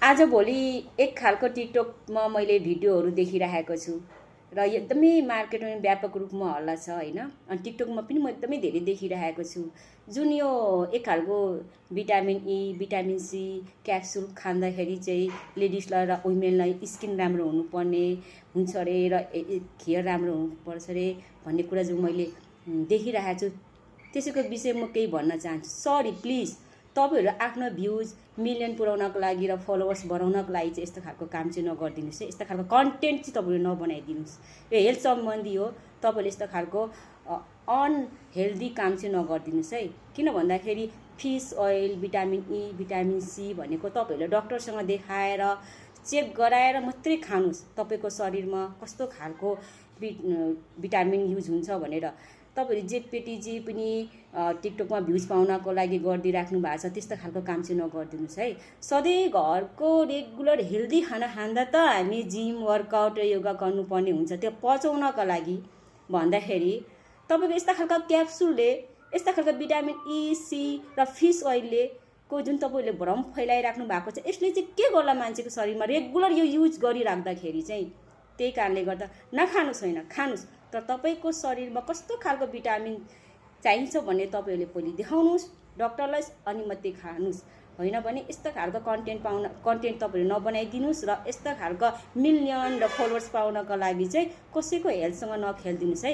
आजभोलि एक खालको टिकटकमा मैले भिडियोहरू देखिरहेको छु र एकदमै मार्केटमा व्यापक रूपमा हल्ला छ होइन। अनि टिकटकमा पनि म एकदमै धेरै देखिरहेको छु जुन यो एक खालको भिटामिन ई भिटामिन सी क्याप्सुल खाँदाखेरि चाहिँ लेडिजलाई र वुमेनलाई स्किन राम्रो हुनुपर्ने हुन्छ अरे र हेयर राम्रो हुनुपर्छ अरे भन्ने कुरा जो मैले देखिरहेको छु त्यसैको विषयमा केही भन्न चाहन्छु। सरी प्लिज तपाईहरु आफ्नो भ्युज मिलियन पुर्याउनको लागि र फलोवर्स बढाउनको लागि चाहिँ यस्तो खालको काम चाहिँ नगर्दिनुस् है। यस्तो खालको कन्टेन्ट चाहिँ तपाईहरुले नबनाइदिनुस्। यो हेल्थ सम्बन्धी हो, तपाईले यस्तो खालको अनहेल्दी काम चाहिँ नगर्दिनुस् है। किन भन्दाखेरि फिस ओइल भिटामिन ई भिटामिन सी भनेको तपाईहरुले डाक्टरसँग देखाएर चेक गराएर मात्रै खानुस् तपाईको शरीरमा कस्तो खालको भिटामिन युज हुन्छ भनेर। तपाईहरु जेटपेटी पनि टिकटकमा भ्युज पाउनको लागि गरिदिराख्नु भएको छ, त्यस्तो खालको काम चाहिँ नगर्दिनुस् है। सधैँ घरको रेगुलर हेल्दी खाना खाँदा त हामी जिम वर्कआउट र योगा गर्नुपर्ने हुन्छ त्यो पचाउनको लागि भन्दाखेरि तपाईको यस्ता खालका क्याप्सुलले यस्ता खालका भिटामिन ई सी र फिस ओइलले को जुन तपाईले भ्रम फैलाइराख्नु भएको छ यसले चाहिँ के गर्ला मान्छेको शरीरमा रेगुलर यो युज गरिराख्दाखेरि चाहिँ। त्यही कारणले गर्दा नखानुस् होइन खानुस्, तर तपाईको शरीरमा कस्तो खालको भिटामिन चाहिन्छ भन्ने तपाईहरुले पहिले देखाउनुस् डाक्टरलाई अनि मात्रै खानुस्। होइन भने यस्तो खालको कन्टेन्ट तपाईहरुले नबनाइदिनुस् र यस्तो खालको मिलियन र फलोवर्स पाउनको लागि चाहिँ कसैको हेल्थसँग नखेल्दिनुस् है।